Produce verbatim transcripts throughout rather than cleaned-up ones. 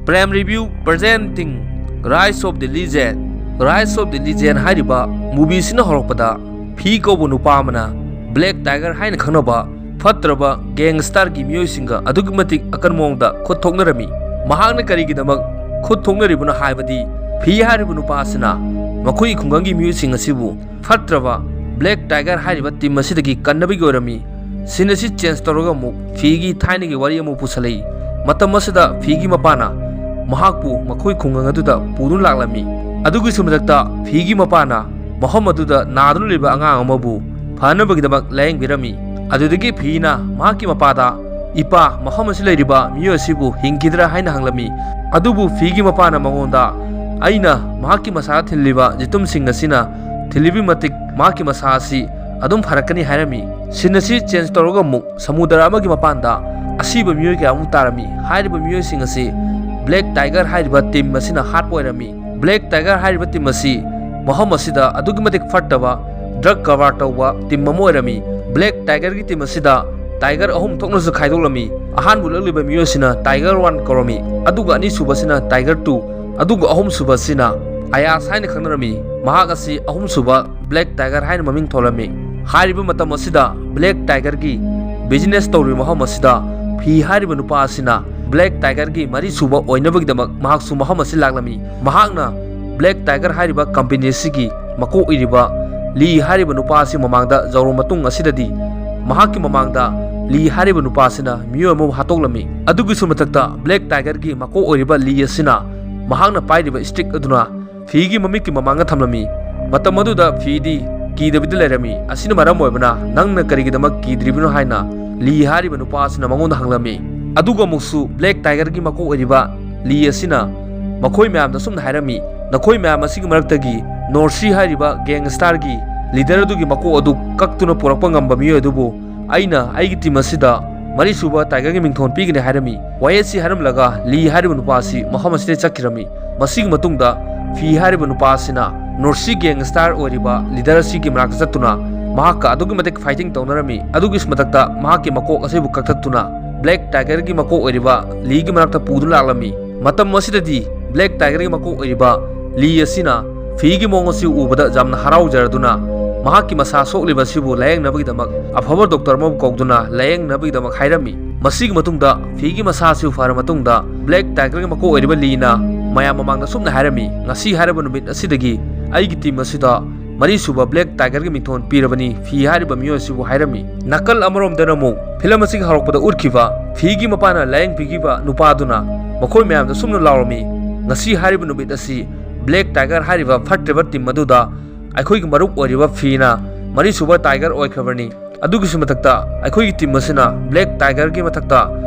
Prime Review presenting Rise of the Legend. Rise of the Legend ꯍꯥꯏꯔꯤꯕ movieꯁꯤꯅ ꯍꯧꯔꯛꯄꯗ ꯐꯤ ꯀꯧꯕ ꯅꯨꯄꯥ ꯑꯃꯅ Black Tiger ꯍꯥꯏꯅ ꯈꯪꯅꯕ ꯐꯠꯇ꯭ꯔꯕ gangsterꯒꯤ ꯃꯤꯑꯣꯏꯁꯤꯡꯒ ꯑꯗꯨꯛꯀꯤ ꯃꯇꯤꯛ ꯑꯀꯟꯕ ꯃꯑꯣꯡꯗ ꯈꯨꯠ ꯊꯣꯛꯅꯔꯝꯃꯤ꯫ ꯃꯍꯥꯛꯅ ꯀꯔꯤꯒꯤꯗꯃꯛ ꯈꯨꯠ ꯊꯣꯛꯅꯔꯤꯕꯅꯣ ꯍꯥꯏꯕꯗꯤ, ꯐꯤ ꯍꯥꯏꯔꯤꯕ ꯅꯨꯄꯥ ꯑꯁꯤꯅ ꯃꯈꯣꯏꯒꯤ ꯈꯨꯡꯒꯪꯒꯤ ꯃꯤꯑꯣꯏꯁꯤꯡ ꯑꯁꯤꯕꯨ ꯐꯠꯇ꯭ꯔꯕ Black Tiger ꯍꯥꯏꯔꯤꯕ team ꯑꯁꯤꯗꯒꯤ ꯀꯟꯅꯕꯒꯤ ꯑꯣꯏꯔꯝꯃꯤ꯫ Scene ꯑꯁꯤ change ꯇꯧꯔꯒ ꯑꯃꯨꯛ ꯐꯤꯒꯤ ꯊꯥꯏꯅꯒꯤ ꯋꯥꯔꯤ ꯑꯃ ꯄꯨꯁꯜꯂꯛꯏ꯫ ꯃꯇꯝ ꯑꯁꯤꯗ ꯐꯤꯒꯤ ꯃꯄꯥꯅ ꯃꯍꯥꯛꯄꯨ ꯃꯈꯣꯏ ꯈꯨꯡꯒꯪ ꯑꯗꯨꯗ ꯄꯨꯗꯨꯅ ꯂꯥꯛꯂꯝꯃꯤ꯫ ꯑꯗꯨꯒꯤꯁꯨ ꯃꯊꯛꯇ ꯐꯤꯒꯤ ꯃꯄꯥꯅ ꯃꯐꯝ ꯑꯗꯨꯗ ꯅꯥꯗꯨꯅ ꯂꯩꯕ ꯑꯉꯥꯡ ꯑꯃꯕꯨ ꯐꯅꯕꯒꯤꯗꯃꯛ ꯂꯥꯌꯦꯡꯕꯤꯔꯝꯃꯤ꯫ ꯑꯗꯨꯗꯒꯤ ꯐꯤꯅ ꯃꯍꯥꯛꯀꯤ ꯃꯄꯥꯗ, "ꯏꯄꯥ, ꯃꯐꯝ ꯑꯁꯤ ꯂꯩꯔꯤꯕ ꯃꯤꯑꯣꯏ ꯑꯁꯤꯕꯨ ꯍꯤꯡꯈꯤꯗ꯭ꯔꯥ?" ꯍꯥꯏꯅ ꯍꯪꯂꯝꯃꯤ꯫ ꯑꯗꯨꯕꯨ ꯐꯤꯒꯤ ꯃꯄꯥꯅ ꯃꯉꯣꯟꯗ, "ꯑꯩꯅ ꯃꯍꯥꯛꯀꯤ ꯃꯁꯥꯗ ꯊꯤꯜꯂꯤꯕ ꯖꯤꯇꯨꯝꯁꯤꯡ ꯑꯁꯤꯅ ꯊꯤꯜꯂꯤꯕ ꯃꯇꯤꯛ ꯃꯍꯥꯛꯀꯤ ꯃꯁꯥ ꯑꯁꯤ ꯑꯗꯨꯝ ꯐꯔꯛꯀꯅꯤ" ꯍꯥꯏꯔꯝꯃꯤ꯫ Scene ꯑꯁꯤ change ꯇꯧꯔꯒ ꯑꯃꯨꯛ ꯁꯃꯨꯗ꯭ꯔ ꯑꯃꯒꯤ ꯃꯄꯥꯟꯗ ꯑꯁꯤꯕ ꯃꯤꯑꯣꯏ ꯀꯌꯥ ꯑꯃ ꯇꯥꯔꯝꯃꯤ꯫ ꯍꯥꯏꯔꯤꯕ ꯃꯤꯑꯣꯏꯁꯤꯡ ꯑꯁꯤ Black Tiger ꯍꯥꯏꯔꯤꯕ team ꯑꯁꯤꯅ ꯍꯥꯠꯄ ꯑꯣꯏꯔꯝꯃꯤ꯫ Black Tiger ꯍꯥꯏꯔꯤꯕ team ꯑꯁꯤ ꯃꯐꯝ ꯑꯁꯤꯗ ꯑꯗꯨꯛꯀꯤ ꯃꯇꯤꯛ ꯐꯠꯇꯕ drug ꯀꯔꯕꯥꯔ ꯇꯧꯕ team ꯑꯃ ꯑꯣꯏꯔꯝꯃꯤ꯫ Black Tigerꯒꯤ team ꯑꯁꯤꯗ Tiger ꯑꯍꯨꯝ ꯊꯣꯛꯅꯁꯨ ꯈꯥꯏꯗꯣꯛꯂꯝꯃꯤ꯫ ꯑꯍꯥꯟꯕ ꯎꯠꯂꯛꯂꯤꯕ ꯃꯤꯑꯣꯏ ꯑꯁꯤꯅ Tiger one ꯀꯧꯔꯝꯃꯤ, ꯑꯗꯨꯒ ꯑꯅꯤꯁꯨꯕ ꯑꯁꯤꯅ Tiger two, ꯑꯗꯨꯒ ꯑꯍꯨꯝꯁꯨꯕ ꯑꯁꯤꯅ ꯑꯌꯥꯁ ꯍꯥꯏꯅ ꯈꯪꯅꯔꯝꯃꯤ꯫ ꯃꯍꯥꯛ ꯑꯁꯤ ꯑꯍꯨꯝꯁꯨꯕ Black Tiger ꯍꯥꯏꯅ ꯃꯃꯤꯡ ꯊꯣꯜꯂꯝꯃꯤ꯫ ꯍꯥꯏꯔꯤꯕ ꯃꯇꯝ ꯑꯁꯤꯗ Black Tigerꯒꯤ business ꯇꯧꯔꯤꯕ ꯃꯐꯝ ꯑꯁꯤꯗ ꯐꯤ ꯍꯥꯏꯔꯤꯕ ꯅꯨꯄꯥ ꯑꯁꯤꯅ Black Tigerꯒꯤ ꯃꯔꯤꯁꯨꯕ ꯑꯣꯏꯅꯕꯒꯤꯗꯃꯛ ꯃꯍꯥꯛꯁꯨ ꯃꯐꯝ ꯑꯁꯤ ꯂꯥꯛꯂꯝꯃꯤ꯫ ꯃꯍꯥꯛꯅ Black Tiger ꯍꯥꯏꯔꯤꯕ company ꯑꯁꯤꯒꯤ ꯃꯀꯣꯛ ꯑꯣꯏꯔꯤꯕ ꯂꯤ ꯍꯥꯏꯔꯤꯕ ꯅꯨꯄꯥ ꯑꯁꯤ ꯃꯃꯥꯡꯗ ꯌꯧꯔꯕ ꯃꯇꯨꯡ ꯑꯁꯤꯗꯗꯤ, ꯃꯍꯥꯛꯀꯤ ꯃꯃꯥꯡꯗ ꯂꯤ ꯍꯥꯏꯔꯤꯕ ꯅꯨꯄꯥ ꯑꯁꯤꯅ ꯃꯤꯑꯣꯏ ꯑꯃꯕꯨ ꯍꯥꯠꯇꯣꯛꯂꯝꯃꯤ꯫ ꯑꯗꯨꯒꯤꯁꯨ ꯃꯊꯛꯇ Black Tigerꯒꯤ ꯃꯀꯣꯛ ꯑꯣꯏꯔꯤꯕ ꯂꯤ ꯑꯁꯤꯅ ꯃꯍꯥꯛꯅ ꯄꯥꯏꯔꯤꯕ stick ꯑꯗꯨꯅ ꯐꯤꯒꯤ ꯃꯃꯤꯠꯀꯤ ꯃꯃꯥꯡꯗ ꯊꯝꯂꯝꯃꯤ꯫ ꯃꯇꯝ ꯑꯗꯨꯗ ꯐꯤꯗꯤ ꯀꯤꯗꯕꯤꯗ ꯂꯩꯔꯝꯃꯤ꯫ ꯑꯁꯤꯅ ꯃꯔꯝ ꯑꯣꯏꯕꯅ, "ꯅꯪꯅ ꯀꯔꯤꯒꯤꯗꯃꯛ ꯀꯤꯗ꯭ꯔꯤꯕꯅꯣ?" ꯍꯥꯏꯅ ꯂꯤ ꯍꯥꯏꯔꯤꯕ ꯅꯨꯄꯥ ꯑꯁꯤꯅ ꯃꯉꯣꯟꯗ ꯍꯪꯂꯝꯃꯤ꯫ ꯑꯗꯨꯒ ꯑꯃꯨꯛꯁꯨ Black Tigerꯒꯤ ꯃꯀꯣꯛ ꯑꯣꯏꯔꯤꯕ ꯂꯤ ꯑꯁꯤꯅ ꯃꯈꯣꯏ ꯃꯌꯥꯝꯗ ꯑꯁꯨꯝꯅ ꯍꯥꯏꯔꯝꯃꯤ, "ꯅꯈꯣꯏ ꯃꯌꯥꯝ ꯑꯁꯤꯒꯤ ꯃꯔꯛꯇꯒꯤ North Sea ꯍꯥꯏꯔꯤꯕ gangsterꯒꯤ leader ꯑꯗꯨꯒꯤ ꯃꯀꯣꯛ ꯑꯗꯨ ꯀꯛꯇꯨꯅ ꯄꯨꯔꯛꯄ ꯉꯝꯕ ꯃꯤꯑꯣꯏ ꯑꯗꯨꯕꯨ ꯑꯩꯅ ꯑꯩꯒꯤ team ꯑꯁꯤꯗ ꯃꯔꯤꯁꯨꯕ Tigerꯒꯤ ꯃꯤꯡꯊꯣꯜ ꯄꯤꯒꯅꯤ" ꯍꯥꯏꯔꯝꯃꯤ꯫ ꯋꯥꯍꯩ ꯑꯁꯤ ꯍꯥꯏꯔꯝꯂꯒ ꯂꯤ ꯍꯥꯏꯔꯤꯕ ꯅꯨꯄꯥ ꯑꯁꯤ ꯃꯐꯝ ꯑꯁꯤꯗ ꯆꯠꯈꯤꯔꯝꯃꯤ꯫ ꯃꯁꯤꯒꯤ ꯃꯇꯨꯡꯗ ꯐꯤ ꯍꯥꯏꯔꯤꯕ ꯅꯨꯄꯥ ꯑꯁꯤꯅ North Sea gangster ꯑꯣꯏꯔꯤꯕ leader ꯑꯁꯤꯒꯤ ꯃꯅꯥꯛꯇ ꯆꯠꯇꯨꯅ ꯃꯍꯥꯛꯀ ꯑꯗꯨꯛꯀꯤ ꯃꯇꯤꯛ fighting ꯇꯧꯅꯔꯝꯃꯤ꯫ ꯑꯗꯨꯒꯤ ꯃꯊꯛꯇ ꯃꯍꯥꯛꯀꯤ ꯃꯀꯣꯛ ꯑꯁꯤꯕꯨ ꯀꯛꯊꯠꯇꯨꯅ Black Tigerꯒꯤ ꯃꯀꯣꯛ ꯑꯣꯏꯔꯤꯕ ꯂꯤꯒꯤ ꯃꯅꯥꯛꯇ ꯄꯨꯗꯨꯅ ꯂꯥꯛꯂꯝꯃꯤ꯫ ꯃꯇꯝ ꯑꯁꯤꯗꯗꯤ ꯕ꯭ꯂꯦꯛ ꯇꯥꯏꯒꯔꯒꯤ ꯃꯀꯣꯛ ꯑꯣꯏꯔꯤꯕ ꯂꯤ ꯑꯁꯤꯅ ꯐꯤꯒꯤ ꯃꯑꯣꯡ ꯑꯁꯤ ꯎꯕꯗ ꯌꯥꯝꯅ ꯍꯔꯥꯎꯖꯔꯗꯨꯅ ꯃꯍꯥꯛꯀꯤ ꯃꯁꯥ ꯁꯣꯛꯂꯤꯕ ꯑꯁꯤꯕꯨ ꯂꯥꯌꯦꯡꯅꯕꯒꯤꯗꯃꯛ ꯑꯐꯕ ꯗꯣꯛꯇꯔ ꯑꯃꯕꯨ ꯀꯧꯗꯨꯅ ꯂꯥꯌꯦꯡꯅꯕꯒꯤꯗꯃꯛ ꯍꯥꯏꯔꯝꯃꯤ꯫ ꯃꯁꯤꯒꯤ ꯃꯇꯨꯡꯗ ꯐꯤꯒꯤ ꯃꯁꯥ ꯑꯁꯤꯕꯨ ꯐꯔ ꯃꯇꯨꯡꯗ ꯕ꯭ꯂꯦꯛ ꯇꯥꯏꯒꯔꯒꯤ ꯃꯀꯣꯛ ꯑꯣꯏꯔꯤꯕ ꯂꯤꯅ ꯃꯌꯥꯝ ꯃꯃꯥꯡꯗ ꯁꯨꯝꯅ ꯍꯥꯏꯔꯝꯃꯤ, "ꯉꯁꯤ ꯍꯥꯏꯔꯤꯕ ꯅꯨꯃꯤꯠ ꯑꯁꯤꯗꯒꯤ ꯑꯩꯒꯤ ꯇꯤꯝ ꯑꯁꯤꯗ ꯃꯔꯤꯁꯨꯕ ꯕ꯭ꯂꯦꯛ ꯇꯥꯏꯒꯔꯒꯤ ꯃꯤꯡꯊꯣꯜ ꯄꯤꯔꯕꯅꯤ" ꯐꯤ ꯍꯥꯏꯔꯤꯕ ꯃꯤꯑꯣꯏ ꯑꯁꯤꯕꯨ ꯍꯥꯏꯔꯝꯃꯤ꯫ ꯅꯥꯀꯜ ꯑꯃꯔꯣꯝꯗꯅ ꯑꯃꯨꯛ ꯐꯤꯂꯝ ꯑꯁꯤꯒꯤ ꯍꯧꯔꯛꯄꯗ ꯎꯠꯈꯤꯕ ꯐꯤꯒꯤ ꯃꯄꯥꯅ ꯂꯥꯌꯦꯡꯕꯤꯈꯤꯕ ꯅꯨꯄꯥꯗꯨꯅ ꯃꯈꯣꯏ ꯃꯌꯥꯝꯗ ꯁꯨꯝꯅ ꯂꯥꯎꯔꯝꯃꯤ, "ꯉꯁꯤ ꯍꯥꯏꯔꯤꯕ ꯅꯨꯃꯤꯠ ꯑꯁꯤ ꯕ꯭ꯂꯦꯛ ꯇꯥꯏꯒꯔ ꯍꯥꯏꯔꯤꯕ ꯐꯠꯇ꯭ꯔꯕ ꯇꯤꯝ ꯑꯗꯨꯗ ꯑꯩꯈꯣꯏꯒꯤ ꯃꯔꯨꯞ ꯑꯣꯏꯔꯤꯕ ꯐꯤꯅ ꯃꯔꯤꯁꯨꯕ ꯇꯥꯏꯒꯔ ꯑꯣꯏꯈ꯭ꯔꯕꯅꯤ꯫ ꯑꯗꯨꯒꯤꯁꯨ ꯃꯊꯛꯇ ꯑꯩꯈꯣꯏꯒꯤ ꯇꯤꯝ ꯑꯁꯤꯅ ꯕ꯭ꯂꯦꯛ ꯇꯥꯏꯒꯔꯒꯤ ꯃꯊꯛꯇ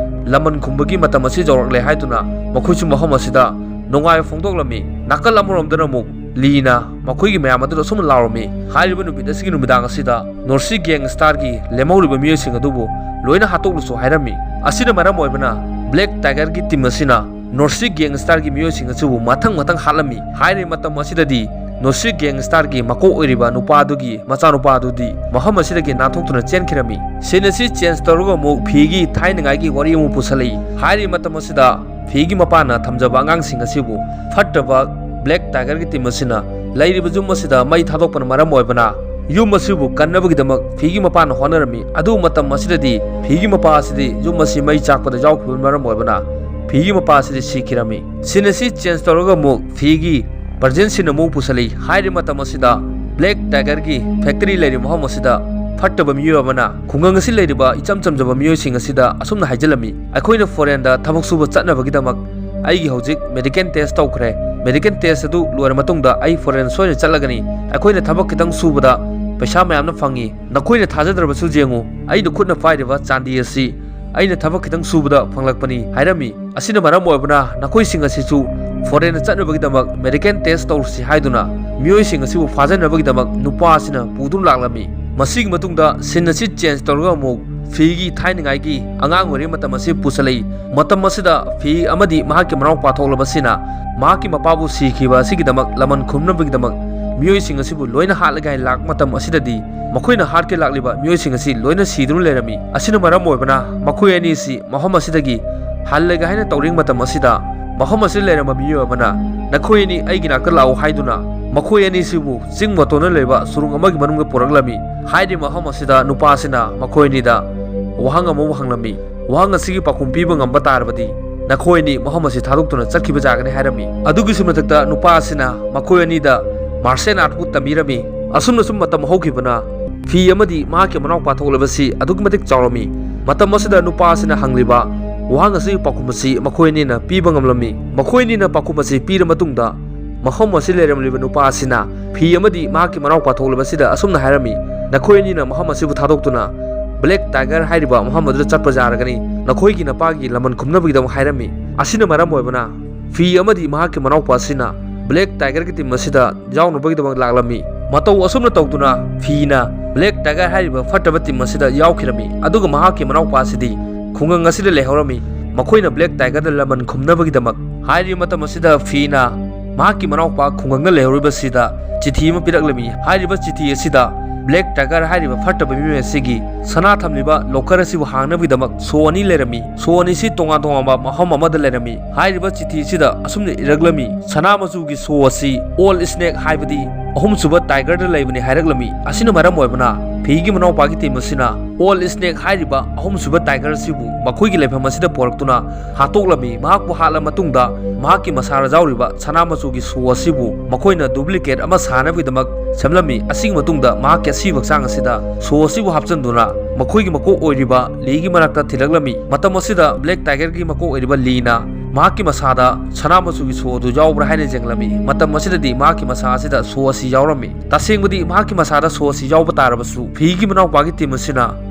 ꯂꯃꯟ ꯈꯨꯝꯕꯒꯤ ꯃꯇꯝ ꯑꯁꯤ ꯌꯧꯔꯛꯂꯦ" ꯍꯥꯏꯗꯨꯅ ꯃꯈꯣꯏꯁꯨ ꯃꯐꯝ ꯑꯁꯤꯗ ꯅꯨꯡꯉꯥꯏꯕ ꯐꯣꯡꯗꯣꯛꯂꯝꯃꯤ꯫ ꯅꯥꯀꯜ ꯑꯃꯔꯣꯝꯗꯅ ꯑꯃꯨꯛ ꯂꯤꯅ ꯃꯈꯣꯏꯒꯤ ꯃꯌꯥꯝ ꯑꯗꯨꯗ ꯑꯁꯨꯝꯅ ꯂꯥꯎꯔꯝꯃꯤ, "ꯍꯥꯏꯔꯤꯕ ꯅꯨꯃꯤꯠ ꯑꯁꯤꯒꯤ ꯅꯨꯃꯤꯗꯥꯡ ꯑꯁꯤꯗ ꯅꯣꯔꯁꯤ ꯒꯦꯡꯁꯇꯥꯔꯒꯤ ꯂꯦꯝꯍꯧꯔꯤꯕ ꯃꯤꯑꯣꯏꯁꯤꯡ ꯑꯗꯨꯕꯨ ꯂꯣꯏꯅ ꯍꯥꯠꯇꯣꯛꯂꯨꯁꯨ" ꯍꯥꯏꯔꯝꯃꯤ꯫ ꯑꯁꯤꯅ ꯃꯔꯝ ꯑꯣꯏꯕꯅ ꯕ꯭ꯂꯦꯛ ꯇꯥꯏꯒꯔꯒꯤ ꯇꯤꯝ ꯑꯁꯤꯅ ꯅꯣꯔꯁꯤ ꯒꯦꯡꯁꯇꯥꯔꯒꯤ ꯃꯤꯑꯣꯏꯁꯤꯡ ꯑꯁꯤꯕꯨ ꯃꯊꯪ ꯃꯊꯪ ꯍꯥꯠꯂꯝꯃꯤ꯫ ꯍꯥꯏꯔꯤꯕ ꯃꯇꯝ ꯑꯁꯤꯗꯗꯤ ꯅꯣꯔꯁꯤ ꯒꯦꯡꯁꯇꯥꯔꯒꯤ ꯃꯀꯣꯛ ꯑꯣꯏꯔꯤꯕ ꯅꯨꯄꯥ ꯑꯗꯨꯒꯤ ꯃꯆꯥꯅꯨꯄꯥ ꯑꯗꯨꯗꯤ ꯃꯐꯝ ꯑꯁꯤꯗꯒꯤ ꯅꯥꯟꯊꯣꯛꯇꯨꯅ ꯆꯦꯟꯈꯤꯔꯝꯃꯤ꯫ ꯁꯤꯟ ꯑꯁꯤ ꯆꯦꯟꯖ ꯇꯧꯔꯒ ꯑꯃꯨꯛ ꯐꯤꯒꯤ ꯊꯥꯏꯅꯉꯥꯏꯒꯤ ꯋꯥꯔꯤ ꯑꯃꯨꯛ ꯄꯨꯁꯜꯂꯛꯏ꯫ ꯍꯥꯏꯔꯤꯕ ꯃꯇꯝ ꯑꯁꯤꯗ ꯐꯤꯒꯤ ꯃꯄꯥꯅ ꯊꯝꯖꯕ ꯑꯉꯥꯡꯁꯤꯡ ꯑꯁꯤꯕꯨ ꯐꯠꯇꯕ ꯕ꯭ꯂꯦꯛ ꯇꯥꯏꯒꯔꯒꯤ ꯇꯤꯝ ꯑꯁꯤꯅ ꯂꯩꯔꯤꯕ ꯌꯨꯝ ꯑꯁꯤꯗ ꯃꯩ ꯊꯥꯗꯣꯛꯄꯅ ꯃꯔꯝ ꯑꯣꯏꯕꯅ ꯌꯨꯝ ꯑꯁꯤꯕꯨ ꯀꯟꯅꯕꯒꯤꯗꯃꯛ ꯐꯤꯒꯤ ꯃꯄꯥꯅ ꯍꯣꯠꯅꯔꯝꯃꯤ꯫ ꯑꯗꯨꯕꯨ ꯃꯇꯝ ꯑꯁꯤꯗꯗꯤ ꯐꯤꯒꯤ ꯃꯄꯥ ꯑꯁꯤꯗꯤ ꯌꯨꯝ ꯑꯁꯤ ꯃꯩ ꯆꯥꯛꯄꯗ ꯌꯥꯎꯈꯤꯕꯅ ꯃꯔꯝ ꯑꯣꯏꯕꯅ ꯐꯤꯒꯤ ꯃꯄꯥ ꯑꯁꯤꯗꯤ ꯁꯤꯈꯤꯔꯝꯃꯤ꯫ ꯁꯤꯟ ꯑꯁꯤ ꯆꯦꯟꯖ ꯇꯧꯔꯒ ꯑꯃꯨꯛ ꯐꯤꯒꯤ ꯄ꯭ꯔꯖꯦꯟ ꯁꯤꯟ ꯑꯃꯨꯛ ꯄꯨꯁꯜꯂꯤ꯫ ꯍꯥꯏꯔꯤꯕ ꯃꯇꯝ ꯑꯁꯤꯗ ꯕ꯭ꯂꯦꯛ ꯇꯥꯏꯒꯔꯒꯤ ꯐꯦꯛꯇꯔꯤ ꯂꯩꯔꯤꯕ ꯃꯐꯝ ꯑꯁꯤꯗ ꯐꯠꯇꯕ ꯃꯤꯑꯣꯏ ꯑꯃꯅ ꯈꯨꯡꯒꯪ ꯑꯁꯤ ꯂꯩꯔꯤꯕ ꯏꯆꯝ ꯆꯝꯖꯕ ꯃꯤꯑꯣꯏꯁꯤꯡ ꯑꯁꯤꯗ ꯑꯁꯨꯝꯅ ꯍꯥꯏꯖꯤꯜꯂꯝꯃꯤ, "ꯑꯩꯈꯣꯏꯅ ꯐꯣꯔꯦꯟꯗ ꯊꯕꯛ ꯁꯨꯕ ꯆꯠꯅꯕꯒꯤꯗꯃꯛ ꯑꯩꯒꯤ ꯍꯧꯖꯤꯛ ꯃꯦꯗꯤꯀꯦꯜ ꯇꯦꯁ ꯇꯧꯈ꯭ꯔꯦ꯫ ꯃꯦꯗꯤꯀꯦꯜ ꯇꯦꯁ ꯑꯗꯨ ꯂꯣꯏꯔ ꯃꯇꯨꯡꯗ ꯑꯩ ꯐꯣꯔꯦꯟ ꯁꯣꯏꯗꯅ ꯆꯠꯂꯒꯅꯤ꯫ ꯑꯩꯈꯣꯏꯅ ꯊꯕꯛ ꯈꯤꯇꯪ ꯁꯨꯕꯗ ꯄꯩꯁꯥ ꯃꯌꯥꯝꯅ ꯐꯪꯉꯤ꯫ ꯅꯈꯣꯏꯅ ꯊꯥꯖꯗ꯭ꯔꯕꯁꯨ ꯌꯦꯡꯉꯨ, ꯑꯩꯅ ꯈꯨꯠꯅ ꯄꯥꯏꯔꯤꯕ ꯆꯥꯟꯗꯤ ꯑꯁꯤ ꯑꯩꯅ ꯊꯕꯛ ꯈꯤꯇꯪ ꯁꯨꯕꯗ ꯐꯪꯂꯛꯄꯅꯤ" ꯍꯥꯏꯔꯝꯃꯤ꯫ ꯑꯁꯤꯅ ꯃꯔꯝ ꯑꯣꯏꯕꯅ ꯅꯈꯣꯏꯁꯤꯡ ꯑꯁꯤꯁꯨ ꯐꯣꯔꯦꯟꯗ ꯆꯠꯅꯕꯒꯤꯗꯃꯛ ꯃꯦꯗꯤꯀꯦꯜ ꯇꯦꯁ ꯇꯧꯔꯨꯁꯤ ꯍꯥꯏꯗꯨꯅ ꯃꯤꯑꯣꯏꯁꯤꯡ ꯑꯁꯤꯕꯨ ꯐꯥꯖꯅꯕꯒꯤꯗꯃꯛ ꯅꯨꯄꯥ ꯑꯁꯤꯅ ꯄꯨꯗꯨꯅ ꯂꯥꯛꯂꯝꯃꯤ꯫ ꯃꯁꯤꯒꯤ ꯃꯇꯨꯡꯗ ꯁꯤꯟ ꯑꯁꯤ ꯆꯦꯟꯖ ꯇꯧꯔꯒ ꯑꯃꯨꯛ ꯐꯤꯒꯤ ꯊꯥꯏꯅꯉꯥꯏꯒꯤ ꯑꯉꯥꯡ ꯑꯣꯏꯔꯤꯉꯩ ꯃꯇꯝ ꯑꯁꯤ ꯄꯨꯁꯜꯂꯛꯏ꯫ ꯃꯇꯝ ꯑꯁꯤꯗ ꯐꯤ ꯑꯃꯗꯤ ꯃꯍꯥꯛꯀꯤ ꯃꯅꯥꯎꯄꯥ ꯊꯣꯛꯂꯕ ꯁꯤꯟꯅ ꯃꯍꯥꯛꯀꯤ ꯃꯄꯥꯕꯨ ꯁꯤꯈꯤꯕ ꯑꯁꯤꯒꯤꯗꯃꯛ ꯂꯃꯟ ꯈꯨꯝꯅꯕꯒꯤꯗꯃꯛ ꯃꯤꯑꯣꯏꯁꯤꯡ ꯑꯁꯤꯕꯨ ꯂꯣꯏꯅ ꯍꯥꯠꯂꯒꯦ ꯍꯥꯏꯅ ꯂꯥꯛꯄ ꯃꯇꯝ ꯑꯁꯤꯗꯗꯤ ꯃꯈꯣꯏꯅ ꯍꯥꯠꯀꯦ ꯂꯥꯛꯂꯤꯕ ꯃꯤꯑꯣꯏꯁꯤꯡ ꯑꯁꯤ ꯂꯣꯏꯅ ꯁꯤꯗꯨꯅ ꯂꯩꯔꯝꯃꯤ꯫ ꯑꯁꯤꯅ ꯃꯔꯝ ꯑꯣꯏꯕꯅ ꯃꯈꯣꯏ ꯑꯅꯤ ꯑꯁꯤ ꯃꯐꯝ ꯑꯁꯤꯗꯒꯤ ꯍꯜꯂꯒꯦ ꯍꯥꯏꯅ ꯇꯧꯔꯤꯉꯩ ꯃꯇꯝ ꯑꯁꯤꯗ ꯃꯐꯝ ꯑꯁꯤꯗ ꯂꯩꯔꯝꯕ ꯃꯤꯑꯣꯏ ꯑꯃꯅ, "ꯅꯈꯣꯏ ꯑꯅꯤ ꯑꯩꯒꯤ ꯅꯥꯛꯇ ꯂꯥꯛꯎ" ꯍꯥꯏꯗꯨꯅ ꯃꯈꯣꯏ ꯑꯅꯤꯁꯤꯕꯨ ꯆꯤꯡ ꯃꯇꯣꯟꯗ ꯂꯩꯕ ꯁꯨꯔꯨꯡ ꯑꯃꯒꯤ ꯃꯅꯨꯡꯗ ꯄꯨꯔꯛꯂꯝꯃꯤ꯫ ꯍꯥꯏꯔꯤꯕ ꯃꯐꯝ ꯑꯁꯤꯗ ꯅꯨꯄꯥ ꯑꯁꯤꯅ ꯃꯈꯣꯏ ꯑꯅꯤꯗ ꯋꯥꯍꯪ ꯑꯃꯕꯨ ꯍꯪꯂꯝꯃꯤ꯫ ꯋꯥꯍꯪ ꯑꯁꯤꯒꯤ ꯄꯥꯎꯈꯨꯝ ꯄꯤꯕ ꯉꯝꯕ ꯇꯥꯔꯕꯗꯤ ꯅꯈꯣꯏ ꯑꯅꯤ ꯃꯐꯝ ꯑꯁꯤ ꯊꯥꯗꯣꯛꯇꯨꯅ ꯆꯠꯈꯤꯕ ꯌꯥꯒꯅꯤ ꯍꯥꯏꯔꯝꯃꯤ꯫ ꯑꯗꯨꯒꯤꯁꯨ ꯃꯊꯛꯇ ꯅꯨꯄꯥ ꯑꯁꯤꯅ ꯃꯈꯣꯏ ꯑꯅꯤꯗ ꯃꯥꯔꯁꯦꯜ ꯑꯥꯔꯠꯄꯨ ꯇꯝꯕꯤꯔꯝꯃꯤ꯫ ꯑꯁꯨꯝꯅ ꯁꯨꯝ ꯃꯇꯝ ꯍꯧꯈꯤꯕꯅ ꯐꯤ ꯑꯃꯗꯤ ꯃꯍꯥꯛꯀꯤ ꯃꯅꯥꯎꯄꯥ ꯊꯣꯛꯂꯕꯁꯤ ꯑꯗꯨꯛꯀꯤ ꯃꯇꯤꯛ ꯆꯥꯎꯔꯝꯃꯤ꯫ ꯃꯇꯝ ꯑꯁꯤꯗ ꯅꯨꯄꯥ ꯑꯁꯤꯅ ꯍꯪꯂꯤꯕ ꯋꯥꯍꯪ ꯑꯁꯤꯒꯤ ꯄꯥꯎꯈꯨꯝ ꯑꯁꯤ ꯃꯈꯣꯏ ꯑꯅꯤꯅ ꯄꯤꯕ ꯉꯝꯂꯝꯃꯤ꯫ ꯃꯈꯣꯏ ꯑꯅꯤꯅ ꯄꯥꯎꯈꯨꯝ ꯑꯁꯤ ꯄꯤꯔ ꯃꯇꯨꯡꯗ ꯃꯐꯝ ꯑꯁꯤ ꯂꯩꯔꯝꯂꯤꯕ ꯅꯨꯄꯥ ꯑꯁꯤꯅ ꯐꯤ ꯑꯃꯗꯤ ꯃꯍꯥꯛꯀꯤ ꯃꯅꯥꯎꯄꯥ ꯊꯣꯛꯂꯕ ꯑꯁꯤꯗ ꯑꯁꯨꯝꯅ ꯍꯥꯏꯔꯝꯃꯤ, "ꯅꯈꯣꯏ ꯑꯅꯤꯅ ꯃꯐꯝ ꯑꯁꯤꯕꯨ ꯊꯥꯗꯣꯛꯇꯨꯅ ꯕ꯭ꯂꯦꯛ ꯇꯥꯏꯒꯔ ꯍꯥꯏꯔꯤꯕ ꯃꯐꯝ ꯑꯗꯨꯗ ꯆꯠꯄ ꯌꯥꯔꯒꯅꯤ, ꯅꯈꯣꯏꯒꯤ ꯅꯄꯥꯒꯤ ꯂꯃꯟ ꯈꯨꯝꯅꯕꯒꯤꯗꯃꯛ" ꯍꯥꯏꯔꯝꯃꯤ꯫ ꯑꯁꯤꯅ ꯃꯔꯝ ꯑꯣꯏꯕꯅ ꯐꯤ ꯑꯃꯗꯤ ꯃꯍꯥꯛꯀꯤ ꯃꯅꯥꯎꯄꯥ ꯑꯁꯤꯅ ꯕ꯭ꯂꯦꯛ ꯇꯥꯏꯒꯔꯒꯤ ꯇꯤꯝ ꯑꯁꯤꯗ ꯌꯥꯎꯅꯕꯒꯤꯗꯃꯛ ꯂꯥꯛꯂꯝꯃꯤ꯫ ꯃꯇꯧ ꯑꯁꯨꯝꯅ ꯇꯧꯗꯨꯅ ꯐꯤꯅ ꯕ꯭ꯂꯦꯛ ꯇꯥꯏꯒꯔ ꯍꯥꯏꯔꯤꯕ ꯐꯠꯇꯕ ꯇꯤꯝ ꯑꯁꯤꯗ ꯌꯥꯎꯈꯤꯔꯝꯃꯤ, ꯑꯗꯨꯒ ꯃꯍꯥꯛꯀꯤ ꯃꯅꯥꯎꯄꯥ ꯑꯁꯤꯗꯤ ꯈꯨꯡꯒꯪ ꯑꯁꯤꯗ ꯂꯩꯍꯧꯔꯝꯃꯤ꯫ ꯃꯈꯣꯏꯅ ꯕ꯭ꯂꯦꯛ ꯇꯥꯏꯒꯔꯗ ꯂꯃꯟ ꯈꯨꯝꯅꯕꯒꯤꯗꯃꯛ ꯍꯥꯏꯔꯤꯕ ꯃꯇꯝ ꯑꯁꯤꯗ ꯐꯤꯅ ꯃꯍꯥꯛꯀꯤ ꯃꯅꯥꯎꯄꯥ ꯈꯨꯡꯒꯪꯗ ꯂꯩꯍꯧꯔꯤꯕꯁꯤꯗ ꯆꯤꯊꯤ ꯑꯃ ꯄꯤꯔꯛꯂꯝꯃꯤ꯫ ꯍꯥꯏꯔꯤꯕ ꯆꯤꯊꯤ ꯑꯁꯤꯗ ꯕ꯭ꯂꯦꯛ ꯇꯥꯏꯒꯔ ꯍꯥꯏꯔꯤꯕ ꯐꯠꯇꯕ ꯃꯤꯑꯣꯏ ꯑꯁꯤꯒꯤ ꯁꯅꯥ ꯊꯝꯂꯤꯕ ꯂꯣꯀꯔ ꯑꯁꯤꯕꯨ ꯍꯥꯡꯅꯕꯒꯤꯗꯃꯛ ꯁꯣ ꯑꯅꯤ ꯂꯩꯔꯝꯃꯤ꯫ ꯁꯣ ꯑꯅꯤꯁꯤ ꯇꯣꯉꯥꯟ ꯇꯣꯉꯥꯟꯕ ꯃꯐꯝ ꯑꯃꯗ ꯂꯩꯔꯝꯃꯤ꯫ ꯍꯥꯏꯔꯤꯕ ꯆꯤꯊꯤ ꯑꯁꯤꯗ ꯑꯁꯨꯝꯅ ꯏꯔꯛꯂꯝꯃꯤ, ꯁꯅꯥ ꯃꯆꯨꯒꯤ ꯁꯣ ꯑꯁꯤ ꯑꯣꯜ ꯁ꯭ꯅꯦꯛ ꯍꯥꯏꯕꯗꯤ ꯑꯍꯨꯝꯁꯨꯕ ꯇꯥꯏꯒꯔꯗ ꯂꯩꯕꯅꯤ ꯍꯥꯏꯔꯛꯂꯝꯃꯤ꯫ ꯑꯁꯤꯅ ꯃꯔꯝ ꯑꯣꯏꯕꯅ ꯐꯤꯒꯤ ꯃꯅꯥꯎꯄꯥꯒꯤ ꯇꯤꯝ ꯑꯁꯤꯅ ꯑꯣꯜ ꯁ꯭ꯅꯦꯛ ꯍꯥꯏꯔꯤꯕ ꯑꯍꯨꯝꯁꯨꯕ ꯇꯥꯏꯒꯔ ꯑꯁꯤꯕꯨ ꯃꯈꯣꯏꯒꯤ ꯂꯩꯐꯝ ꯑꯁꯤꯗ ꯄꯨꯔꯛꯇꯨꯅ ꯍꯥꯠꯇꯣꯛꯂꯝꯃꯤ꯫ ꯃꯍꯥꯛꯄꯨ ꯍꯥꯠꯂ ꯃꯇꯨꯡꯗ ꯃꯍꯥꯛꯀꯤ ꯃꯁꯥꯗ ꯌꯥꯎꯔꯤꯕ ꯁꯅꯥ ꯃꯆꯨꯒꯤ ꯁꯣ ꯑꯁꯤꯕꯨ ꯃꯈꯣꯏꯅ ꯗꯨꯄ꯭ꯂꯤꯀꯦꯠ ꯑꯃ ꯁꯥꯅꯕꯒꯤꯗꯃꯛ ꯁꯦꯝꯂꯝꯃꯤ꯫ ꯑꯁꯤꯒꯤ ꯃꯇꯨꯡꯗ ꯃꯍꯥꯛꯀꯤ ꯑꯁꯤꯕ ꯍꯛꯆꯥꯡ ꯑꯁꯤꯗ ꯁꯣ ꯑꯁꯤꯕꯨ ꯍꯥꯞꯆꯤꯟꯗꯨꯅ ꯃꯈꯣꯏꯒꯤ ꯃꯀꯣꯛ ꯑꯣꯏꯔꯤꯕ ꯂꯤꯒꯤ ꯃꯅꯥꯛꯇ ꯊꯤꯜꯂꯛꯂꯝꯃꯤ꯫ ꯃꯇꯝ ꯑꯁꯤꯗ ꯕ꯭ꯂꯦꯛ ꯇꯥꯏꯒꯔꯒꯤ ꯃꯀꯣꯛ ꯑꯣꯏꯔꯤꯕ ꯂꯤꯅ ꯃꯍꯥꯛꯀꯤ ꯃꯁꯥꯗ ꯁꯅꯥ ꯃꯆꯨꯒꯤ ꯁꯣ ꯑꯗꯨ ꯌꯥꯎꯕ꯭ꯔꯥ ꯍꯥꯏꯅ ꯌꯦꯡꯂꯝꯃꯤ꯫ ꯃꯇꯝ ꯑꯁꯤꯗꯗꯤ ꯃꯍꯥꯛꯀꯤ ꯃꯁꯥ ꯑꯁꯤꯗ ꯁꯣ ꯑꯁꯤ ꯌꯥꯎꯔꯝꯃꯤ꯫ ꯇꯁꯦꯡꯕꯗꯤ ꯃꯍꯥꯛꯀꯤ ꯃꯁꯥꯗ ꯁꯣ ꯑꯁꯤ ꯌꯥꯎꯕ ꯇꯥꯔꯕꯁꯨ ꯐꯤꯒꯤ ꯃꯅꯥꯎꯄꯥꯒꯤ ꯇꯤꯝ ꯑꯁꯤꯅ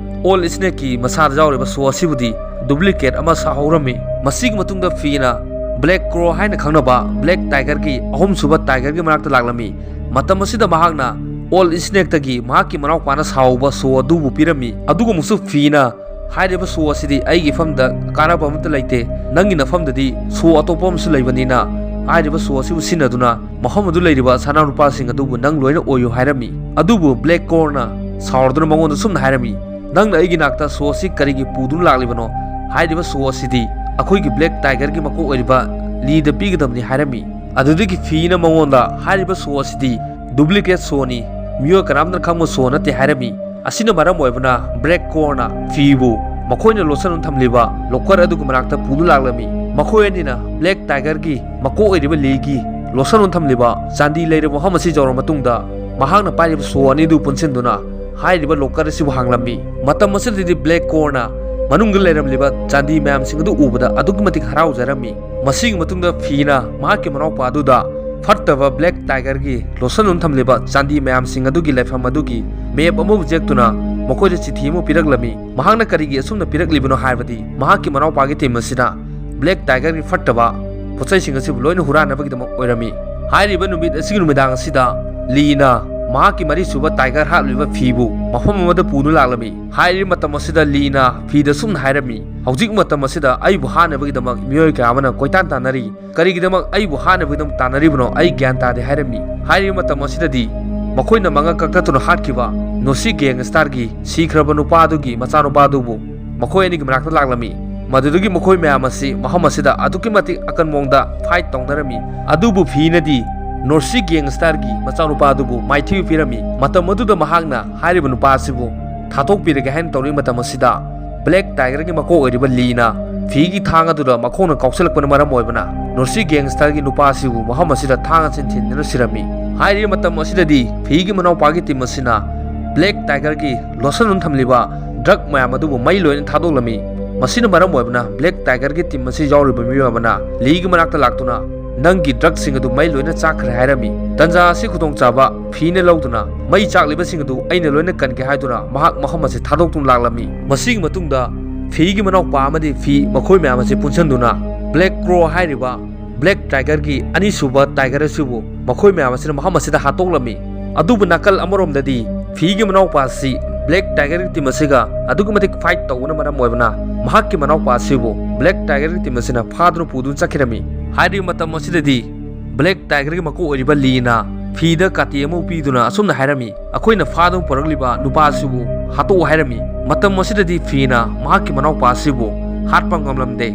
ꯑꯣꯜ ꯁ꯭ꯅꯦꯛꯀꯤ ꯃꯁꯥꯗ ꯌꯥꯎꯔꯤꯕ ꯁꯣ ꯑꯁꯤꯕꯨꯗꯤ ꯗꯨꯄ꯭ꯂꯤꯀꯦꯠ ꯑꯃ ꯁꯥꯍꯧꯔꯝꯃꯤ꯫ ꯃꯁꯤꯒꯤ ꯃꯇꯨꯡꯗ ꯐꯤꯅ ꯕ꯭ꯂꯦꯛ ꯀ꯭ꯔꯣ ꯍꯥꯏꯅ ꯈꯪꯅꯕ ꯕ꯭ꯂꯦꯛ ꯇꯥꯏꯒꯔꯒꯤ ꯑꯍꯨꯝꯁꯨꯕ ꯇꯥꯏꯒꯔꯒꯤ ꯃꯅꯥꯛꯇ ꯂꯥꯛꯂꯝꯃꯤ꯫ ꯃꯇꯝ ꯑꯁꯤꯗ ꯃꯍꯥꯛꯅ ꯑꯣꯜ ꯁ꯭ꯅꯦꯛꯇꯒꯤ ꯃꯍꯥꯛꯀꯤ ꯃꯅꯥꯎꯄꯥꯅ ꯁꯥꯍꯧꯕ ꯁꯣ ꯑꯗꯨꯕꯨ ꯄꯤꯔꯝꯃꯤ꯫ ꯑꯗꯨꯒ ꯑꯃꯨꯛꯁꯨ ꯐꯤꯅ ꯍꯥꯏꯔꯤꯕ ꯁꯣ ꯑꯁꯤꯗꯤ ꯑꯩꯒꯤ ꯏꯐꯝꯗ ꯀꯥꯟꯅꯕ ꯑꯃꯠꯇ ꯂꯩꯇꯦ꯫ ꯅꯪꯒꯤ ꯅꯐꯝꯗꯗꯤ ꯁꯣ ꯑꯇꯣꯞꯄ ꯑꯃꯁꯨ ꯂꯩꯕꯅꯤꯅ ꯍꯥꯏꯔꯤꯕ ꯁꯣ ꯑꯁꯤꯕꯨ ꯁꯤꯖꯤꯟꯅꯗꯨꯅ ꯃꯐꯝ ꯑꯗꯨ ꯂꯩꯔꯤꯕ ꯁꯅꯥ ꯂꯨꯄꯥꯁꯤꯡ ꯑꯗꯨꯕꯨ ꯅꯪ ꯂꯣꯏꯅ ꯑꯣꯏꯌꯨ ꯍꯥꯏꯔꯝꯃꯤ꯫ ꯑꯗꯨꯕꯨ ꯕ꯭ꯂꯦꯛ ꯀ꯭ꯔꯣꯅ ꯁꯥꯎꯔꯗꯨꯅ ꯃꯉꯣꯟꯗ ꯁꯨꯝꯅ ꯍꯥꯏꯔꯝꯃꯤ, "ꯅꯪꯅ ꯑꯩꯒꯤ ꯅꯥꯛꯇ ꯁꯣ ꯑꯁꯤ ꯀꯔꯤꯒꯤ ꯄꯨꯗꯨꯅ ꯂꯥꯛꯂꯤꯕꯅꯣ? ꯍꯥꯏꯔꯤꯕ ꯁꯣ ꯑꯁꯤꯗꯤ ꯑꯩꯈꯣꯏꯒꯤ ꯕ꯭ꯂꯦꯛ ꯇꯥꯏꯒꯔꯒꯤ ꯃꯀꯣꯛ ꯑꯣꯏꯔꯤꯕ ꯂꯤꯗ ꯄꯤꯒꯗꯕꯅꯤ ꯍꯥꯏꯔꯝꯃꯤ꯫ ꯑꯗꯨꯗꯒꯤ ꯐꯤꯅ ꯃꯉꯣꯟꯗ ꯍꯥꯏꯔꯤꯕ ꯁꯣ ꯑꯁꯤꯗꯤ duplicate ꯁꯣꯅꯤ, ꯃꯤꯑꯣꯏ ꯀꯅꯥꯝꯇꯅ ꯈꯪꯕ ꯁꯣ ꯅꯠꯇꯦ ꯍꯥꯏꯔꯝꯃꯤ꯫ ꯑꯁꯤꯅ ꯃꯔꯝ ꯑꯣꯏꯕꯅ ꯕ꯭ꯂꯦꯛ ꯀ꯭ꯔꯣꯅ ꯐꯤꯕꯨ ꯃꯈꯣꯏꯅ ꯂꯣꯠꯁꯤꯟꯗꯨꯅ ꯊꯝꯂꯤꯕ ꯂꯣꯀꯔ ꯑꯗꯨꯒꯤ ꯃꯅꯥꯛꯇ ꯄꯨꯗꯨꯅ ꯂꯥꯛꯂꯝꯃꯤ꯫ ꯃꯈꯣꯏ ꯑꯅꯤꯅ ꯕ꯭ꯂꯦꯛ ꯇꯥꯏꯒꯔꯒꯤ ꯃꯀꯣꯛ ꯑꯣꯏꯔꯤꯕ ꯂꯤꯒꯤ ꯂꯣꯠꯁꯤꯟꯗꯨꯅ ꯊꯝꯂꯤꯕ ꯆꯥꯟꯗꯤ ꯂꯩꯔꯕ ꯃꯐꯝ ꯑꯁꯤ ꯌꯧꯔꯕ ꯃꯇꯨꯡꯗ ꯃꯍꯥꯛꯅ ꯄꯥꯏꯔꯤꯕ ꯁꯣ ꯑꯅꯤꯗꯨ ꯄꯨꯟꯁꯤꯟꯗꯨꯅ ꯍꯥꯏꯔꯤꯕ ꯂꯣꯀꯔ ꯑꯁꯤꯕꯨ ꯍꯥꯡꯂꯝꯃꯤ꯫ ꯃꯇꯝ ꯑꯁꯤꯗꯗꯤ ꯕ꯭ꯂꯦꯛ ꯀ꯭ꯔꯣꯅ ꯃꯅꯨꯡꯗ ꯂꯩꯔꯝꯂꯤꯕ ꯆꯥꯟꯗꯤ ꯃꯌꯥꯝꯁꯤꯡ ꯑꯗꯨ ꯎꯕꯗ ꯑꯗꯨꯛꯀꯤ ꯃꯇꯤꯛ ꯍꯔꯥꯎꯖꯔꯝꯃꯤ꯫ ꯃꯁꯤꯒꯤ ꯃꯇꯨꯡꯗ ꯐꯤꯅ ꯃꯍꯥꯛꯀꯤ ꯃꯅꯥꯎꯄꯥ ꯑꯗꯨꯗ ꯐꯠꯇꯕ ꯕ꯭ꯂꯦꯛ ꯇꯥꯏꯒꯔꯒꯤ ꯂꯣꯠꯁꯤꯟꯗꯨꯅ ꯊꯝꯂꯤꯕ ꯆꯥꯟꯗꯤ ꯃꯌꯥꯝꯁꯤꯡ ꯑꯗꯨꯒꯤ ꯂꯩꯐꯝ ꯑꯗꯨꯒꯤ ꯃꯦꯞ ꯑꯃꯕꯨ ꯌꯦꯛꯇꯨꯅ ꯃꯈꯣꯏꯗ ꯆꯤꯊꯤ ꯑꯃ ꯄꯤꯔꯛꯂꯝꯃꯤ꯫ ꯃꯍꯥꯛꯅ ꯀꯔꯤꯒꯤ ꯑꯁꯨꯝꯅ ꯄꯤꯔꯛꯂꯤꯕꯅꯣ ꯍꯥꯏꯕꯗꯤ ꯃꯍꯥꯛꯀꯤ ꯃꯅꯥꯎꯄꯥꯒꯤ ꯇꯤꯝ ꯑꯁꯤꯅ ꯕ꯭ꯂꯦꯛ ꯇꯥꯏꯒꯔꯒꯤ ꯐꯠꯇꯕ ꯄꯣꯠꯆꯩꯁꯤꯡ ꯑꯁꯤꯕꯨ ꯂꯣꯏꯅ ꯍꯨꯔꯥꯟꯅꯕꯒꯤꯗꯃꯛ ꯑꯣꯏꯔꯝꯃꯤ꯫ ꯍꯥꯏꯔꯤꯕ ꯅꯨꯃꯤꯠ ꯑꯁꯤꯒꯤ ꯅꯨꯃꯤꯗꯥꯡ ꯑꯁꯤꯗ ꯂꯤꯅ ꯃꯍꯥꯛꯀꯤ ꯃꯔꯤꯁꯨꯕ ꯇꯥꯏꯒꯔ ꯍꯥꯠꯂꯤꯕ ꯐꯤꯕꯨ ꯃꯐꯝ ꯑꯃꯗ ꯄꯨꯗꯨꯅ ꯂꯥꯛꯂꯝꯃꯤ꯫ ꯍꯥꯏꯔꯤꯕ ꯃꯇꯝ ꯑꯁꯤꯗ ꯂꯤꯅ ꯐꯤꯗ ꯁꯨꯝꯅ ꯍꯥꯏꯔꯝꯃꯤ, "ꯍꯧꯖꯤꯛ ꯃꯇꯝ ꯑꯁꯤꯗ ꯑꯩꯕꯨ ꯍꯥꯠꯅꯕꯒꯤꯗꯃꯛ ꯃꯤꯑꯣꯏ ꯀꯌꯥ ꯑꯃꯅ ꯀꯣꯏꯇꯥꯟ ꯇꯥꯟꯅꯔꯤ꯫ ꯀꯔꯤꯒꯤꯗꯃꯛ ꯑꯩꯕꯨ ꯍꯥꯠꯅꯕꯒꯤꯗꯃꯛ ꯇꯥꯟꯅꯔꯤꯕꯅꯣ ꯑꯩ ꯒ꯭ꯌꯥꯟ ꯇꯥꯗꯦ" ꯍꯥꯏꯔꯝꯃꯤ꯫ ꯍꯥꯏꯔꯤꯕ ꯃꯇꯝ ꯑꯁꯤꯗꯗꯤ ꯃꯈꯣꯏꯅ ꯃꯉꯛ ꯀꯛꯊꯠꯇꯨꯅ ꯍꯥꯠꯈꯤꯕ ꯅꯣꯁꯤ ꯒꯦꯡꯁꯇꯥꯔꯒꯤ ꯁꯤꯈ꯭ꯔꯕ ꯅꯨꯄꯥ ꯑꯗꯨꯒꯤ ꯃꯆꯥꯅꯨꯄꯥ ꯑꯗꯨꯕꯨ ꯃꯈꯣꯏ ꯑꯅꯤꯒꯤ ꯃꯅꯥꯛꯇ ꯂꯥꯛꯂꯝꯃꯤ꯫ ꯃꯗꯨꯗꯒꯤ ꯃꯈꯣꯏ ꯃꯌꯥꯝ ꯑꯁꯤ ꯃꯐꯝ ꯑꯁꯤꯗ ꯑꯗꯨꯛꯀꯤ ꯃꯇꯤꯛ ꯑꯀꯟ ꯃꯑꯣꯡꯗ ꯐꯥꯏꯠ ꯇꯧꯅꯔꯝꯃꯤ꯫ ꯑꯗꯨꯕꯨ ꯐꯤꯅꯗꯤ ꯅꯣꯔꯁꯤ ꯒꯦꯡꯁꯇꯥꯔꯒꯤ ꯃꯆꯥꯅꯨꯄꯥ ꯑꯗꯨꯕꯨ ꯃꯥꯏꯊꯤꯕ ꯄꯤꯔꯝꯃꯤ꯫ ꯃꯇꯝ ꯑꯗꯨꯗ ꯃꯍꯥꯛꯅ ꯍꯥꯏꯔꯤꯕ ꯅꯨꯄꯥ ꯑꯁꯤꯕꯨ ꯊꯥꯗꯣꯛꯄꯤꯔꯒꯦ ꯍꯥꯏꯅ ꯇꯧꯔꯤꯉꯩ ꯃꯇꯝ ꯑꯁꯤꯗ ꯕ꯭ꯂꯦꯛ ꯇꯥꯏꯒꯔꯒꯤ ꯃꯀꯣꯛ ꯑꯣꯏꯔꯤꯕ ꯂꯤꯅ ꯐꯤꯒꯤ ꯊꯥꯡ ꯑꯗꯨꯗ ꯃꯈꯣꯡꯅ ꯀꯥꯎꯁꯤꯜꯂꯛꯄꯅ ꯃꯔꯝ ꯑꯣꯏꯕꯅ ꯅꯣꯔꯁꯤ ꯒꯦꯡꯁꯇꯥꯔꯒꯤ ꯅꯨꯄꯥ ꯑꯁꯤꯕꯨ ꯃꯐꯝ ꯑꯁꯤꯗ ꯊꯥꯡ ꯑꯁꯤꯅ ꯊꯤꯟꯗꯨꯅ ꯁꯤꯔꯝꯃꯤ꯫ ꯍꯥꯏꯔꯤꯕ ꯃꯇꯝ ꯑꯁꯤꯗꯗꯤ ꯐꯤꯒꯤ ꯃꯅꯥꯎꯄꯥꯒꯤ ꯇꯤꯝ ꯑꯁꯤꯅ ꯕ꯭ꯂꯦꯛ ꯇꯥꯏꯒꯔꯒꯤ ꯂꯣꯠꯁꯤꯟꯗꯨꯅ ꯊꯝꯂꯤꯕ ꯗ꯭ꯔꯒ ꯃꯌꯥꯝ ꯑꯗꯨꯕꯨ ꯃꯩ ꯂꯣꯏꯅ ꯊꯥꯗꯣꯛꯂꯝꯃꯤ꯫ ꯃꯁꯤꯅ ꯃꯔꯝ ꯑꯣꯏꯕꯅ ꯕ꯭ꯂꯦꯛ ꯇꯥꯏꯒꯔꯒꯤ ꯇꯤꯝ ꯑꯁꯤ ꯌꯥꯎꯔꯤꯕ ꯃꯤꯑꯣꯏ ꯑꯃꯅ ꯂꯤꯒꯤ ꯃꯅꯥꯛꯇ ꯂꯥꯛꯇꯨꯅ ꯅꯪꯒꯤ ꯗ꯭ꯔꯒꯁꯤꯡ ꯑꯗꯨ ꯃꯩ ꯂꯣꯏꯅ ꯆꯥꯛꯈ꯭ꯔꯦ ꯍꯥꯏꯔꯝꯃꯤ꯫ ꯇꯟꯖꯥ ꯑꯁꯤ ꯈꯨꯗꯣꯡꯆꯥꯕ ꯐꯤꯅ ꯂꯧꯗꯨꯅ ꯃꯩ ꯆꯥꯛꯂꯤꯕꯁꯤꯡ ꯑꯗꯨ ꯑꯩꯅ ꯂꯣꯏꯅ ꯀꯟꯒꯦ ꯍꯥꯏꯗꯨꯅ ꯃꯍꯥꯛ ꯃꯐꯝ ꯑꯁꯤ ꯊꯥꯗꯣꯛꯇꯨꯅ ꯂꯥꯛꯂꯝꯃꯤ꯫ ꯃꯁꯤꯒꯤ ꯃꯇꯨꯡꯗ ꯐꯤꯒꯤ ꯃꯅꯥꯎꯄꯥ ꯑꯃꯗꯤ ꯐꯤ ꯃꯈꯣꯏ ꯃꯌꯥꯝ ꯑꯁꯤ ꯄꯨꯟꯁꯤꯟꯗꯨꯅ ꯕ꯭ꯂꯦꯛ ꯀ꯭ꯔꯣ ꯍꯥꯏꯔꯤꯕ ꯕ꯭ꯂꯦꯛ ꯇꯥꯏꯒꯔꯒꯤ ꯑꯅꯤꯁꯨꯕ ꯇꯥꯏꯒꯔ ꯑꯁꯤꯕꯨ ꯃꯈꯣꯏ ꯃꯌꯥꯝ ꯑꯁꯤꯅ ꯃꯐꯝ ꯑꯁꯤꯗ ꯍꯥꯠꯇꯣꯛꯂꯝꯃꯤ꯫ ꯑꯗꯨꯕꯨ ꯅꯥꯀꯜ ꯑꯃꯔꯣꯝꯗꯗꯤ ꯐꯤꯒꯤ ꯃꯅꯥꯎꯄꯥ ꯑꯁꯤ ꯕ꯭ꯂꯦꯛ ꯇꯥꯏꯒꯔꯒꯤ ꯇꯤꯝ ꯑꯁꯤꯒ ꯑꯗꯨꯛꯀꯤ ꯃꯇꯤꯛ ꯐꯥꯏꯠ ꯇꯧꯕꯅ ꯃꯔꯝ ꯑꯣꯏꯕꯅ ꯃꯍꯥꯛꯀꯤ ꯃꯅꯥꯎꯄꯥ ꯑꯁꯤꯕꯨ ꯕ꯭ꯂꯦꯛ ꯇꯥꯏꯒꯔꯒꯤ ꯇꯤꯝ ꯑꯁꯤꯅ ꯐꯥꯗꯨꯅ ꯄꯨꯗꯨꯅ ꯆꯠꯈꯤꯔꯝꯃꯤ꯫ ꯍꯥꯏꯔꯤꯕ ꯃꯇꯝ ꯑꯁꯤꯗꯗꯤ ꯕ꯭ꯂꯦꯛ ꯇꯥꯏꯒꯔꯒꯤ ꯃꯀꯣꯛ ꯑꯣꯏꯔꯤꯕ ꯂꯤꯅ ꯐꯤꯗ ꯀꯥꯇꯤ ꯑꯃ ꯄꯤꯗꯨꯅ ꯑꯁꯨꯝꯅ ꯍꯥꯏꯔꯝꯃꯤ, "ꯑꯩꯈꯣꯏꯅ ꯐꯥꯗꯨꯅ ꯄꯨꯔꯛꯂꯤꯕ ꯅꯨꯄꯥ ꯑꯁꯤꯕꯨ ꯍꯥꯠꯇꯣꯛꯎ" ꯍꯥꯏꯔꯝꯃꯤ꯫ ꯃꯇꯝ ꯑꯁꯤꯗꯗꯤ ꯐꯤꯅ ꯃꯍꯥꯛꯀꯤ ꯃꯅꯥꯎꯄꯥ ꯑꯁꯤꯕꯨ ꯍꯥꯠꯄ ꯉꯝꯂꯝꯗꯦ꯫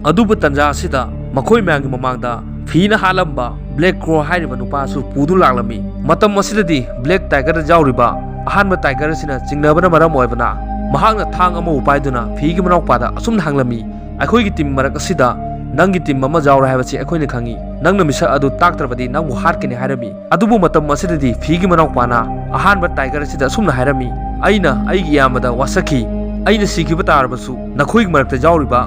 ꯑꯗꯨꯕꯨ ꯇꯟꯖꯥ ꯑꯁꯤꯗ ꯃꯈꯣꯏ ꯃꯌꯥꯝꯒꯤ ꯃꯃꯥꯡꯗ ꯐꯤꯅ ꯍꯥꯠꯂꯝꯕ ꯕ꯭ꯂꯦꯛ ꯀ꯭ꯔꯣ ꯍꯥꯏꯔꯤꯕ ꯅꯨꯄꯥ ꯑꯁꯨ ꯄꯨꯗꯨꯅ ꯂꯥꯛꯂꯝꯃꯤ꯫ ꯃꯇꯝ ꯑꯁꯤꯗꯗꯤ ꯕ꯭ꯂꯦꯛ ꯇꯥꯏꯒꯔꯗ ꯌꯥꯎꯔꯤꯕ ꯑꯍꯥꯟꯕ ꯇꯥꯏꯒꯔ ꯑꯁꯤꯅ ꯆꯤꯡꯅꯕꯅ ꯃꯔꯝ ꯑꯣꯏꯕꯅ ꯃꯍꯥꯛꯅ ꯊꯥꯡ ꯑꯃꯕꯨ ꯄꯥꯏꯗꯨꯅ ꯐꯤꯒꯤ ꯃꯅꯥꯎꯄꯥꯗ ꯑꯁꯨꯝꯅ ꯍꯪꯂꯝꯃꯤ, "ꯑꯩꯈꯣꯏꯒꯤ ꯇꯤꯝ ꯃꯔꯛ ꯑꯁꯤꯗ ꯅꯪꯒꯤ ꯇꯤꯝ ꯑꯃ ꯌꯥꯎꯔꯦ ꯍꯥꯏꯕꯁꯤ ꯑꯩꯈꯣꯏꯅ ꯈꯪꯏ꯫ ꯅꯪꯅ ꯃꯤꯁꯛ ꯑꯗꯨ ꯇꯥꯛꯇ꯭ꯔꯕꯗꯤ ꯅꯪꯕꯨ ꯍꯥꯠꯀꯅꯤ" ꯍꯥꯏꯔꯝꯃꯤ꯫ ꯑꯗꯨꯕꯨ ꯃꯇꯝ ꯑꯁꯤꯗꯗꯤ ꯐꯤꯒꯤ ꯃꯅꯥꯎꯄꯥꯅ ꯑꯍꯥꯟꯕ ꯇꯥꯏꯒꯔ ꯑꯁꯤꯗ ꯑꯁꯨꯝꯅ ꯍꯥꯏꯔꯝꯃꯤ, "ꯑꯩꯅ ꯑꯩꯒꯤ ꯏꯌꯥꯝꯕꯗ ꯋꯥꯁꯛꯈꯤ꯫ ꯑꯩꯅ ꯁꯤꯈꯤꯕ ꯇꯥꯔꯕꯁꯨ ꯅꯈꯣꯏꯒꯤ ꯃꯔꯛꯇ ꯌꯥꯎꯔꯤꯕ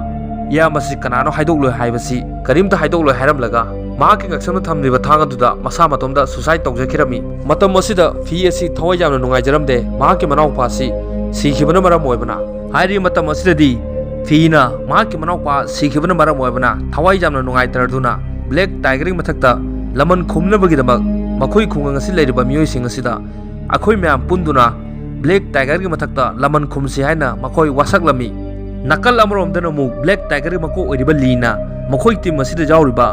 ꯏꯌꯥꯝꯕꯁꯤ ꯀꯅꯥꯅꯣ ꯍꯥꯏꯗꯣꯛꯂꯣꯏ ꯍꯥꯏꯕꯁꯤ, ꯀꯔꯤꯝꯇ ꯍꯥꯏꯗꯣꯛꯂꯣꯏ" ꯍꯥꯏꯔꯝꯂꯒ ꯃꯍꯥꯛꯀꯤ ꯉꯛꯁꯝꯗ ꯊꯝꯂꯤꯕ ꯊꯥꯡ ꯑꯗꯨꯗ ꯃꯁꯥ ꯃꯇꯣꯝꯗ ꯁꯨꯁꯥꯏꯠ ꯇꯧꯖꯈꯤꯔꯝꯃꯤ꯫ ꯃꯇꯝ ꯑꯁꯤꯗ ꯐꯤ ꯑꯁꯤ ꯊꯋꯥꯏ ꯌꯥꯝꯅ ꯅꯨꯡꯉꯥꯏꯖꯔꯝꯗꯦ꯫ ꯃꯍꯥꯛꯀꯤ ꯃꯅꯥꯎꯄꯥ ꯑꯁꯤ ꯁꯤꯈꯤꯕꯅ ꯃꯔꯝ ꯑꯣꯏꯕꯅ꯫ ꯍꯥꯏꯔꯤꯕ ꯃꯇꯝ ꯑꯁꯤꯗꯗꯤ ꯐꯤꯅ ꯃꯍꯥꯛꯀꯤ ꯃꯅꯥꯎꯄꯥ ꯁꯤꯈꯤꯕꯅ ꯃꯔꯝ ꯑꯣꯏꯕꯅ ꯊꯋꯥꯏ ꯌꯥꯝꯅ ꯅꯨꯡꯉꯥꯏꯇꯔꯗꯨꯅ ꯕ꯭ꯂꯦꯛ ꯇꯥꯏꯒꯔꯒꯤ ꯃꯊꯛꯇ ꯂꯃꯟ ꯈꯨꯝꯅꯕꯒꯤꯗꯃꯛ ꯃꯈꯣꯏ ꯈꯨꯡꯒꯪ ꯑꯁꯤ ꯂꯩꯔꯤꯕ ꯃꯤꯑꯣꯏꯁꯤꯡ ꯑꯁꯤꯗ ꯑꯩꯈꯣꯏ ꯃꯌꯥꯝ ꯄꯨꯟꯗꯨꯅ ꯕ꯭ꯂꯦꯛ ꯇꯥꯏꯒꯔꯒꯤ ꯃꯊꯛꯇ ꯂꯃꯟ ꯈꯨꯝꯁꯤ ꯍꯥꯏꯅ ꯃꯈꯣꯏ ꯋꯥꯁꯛꯂꯝꯃꯤ꯫ ꯅꯥꯀꯜ ꯑꯃꯔꯣꯝꯗꯅ ꯑꯃꯨꯛ ꯕ꯭ꯂꯦꯛ ꯇꯥꯏꯒꯔꯒꯤ ꯃꯀꯣꯛ ꯑꯣꯏꯔꯤꯕ ꯂꯤꯅ ꯃꯈꯣꯏ ꯇꯤꯝ ꯑꯁꯤꯗ ꯌꯥꯎꯔꯤꯕ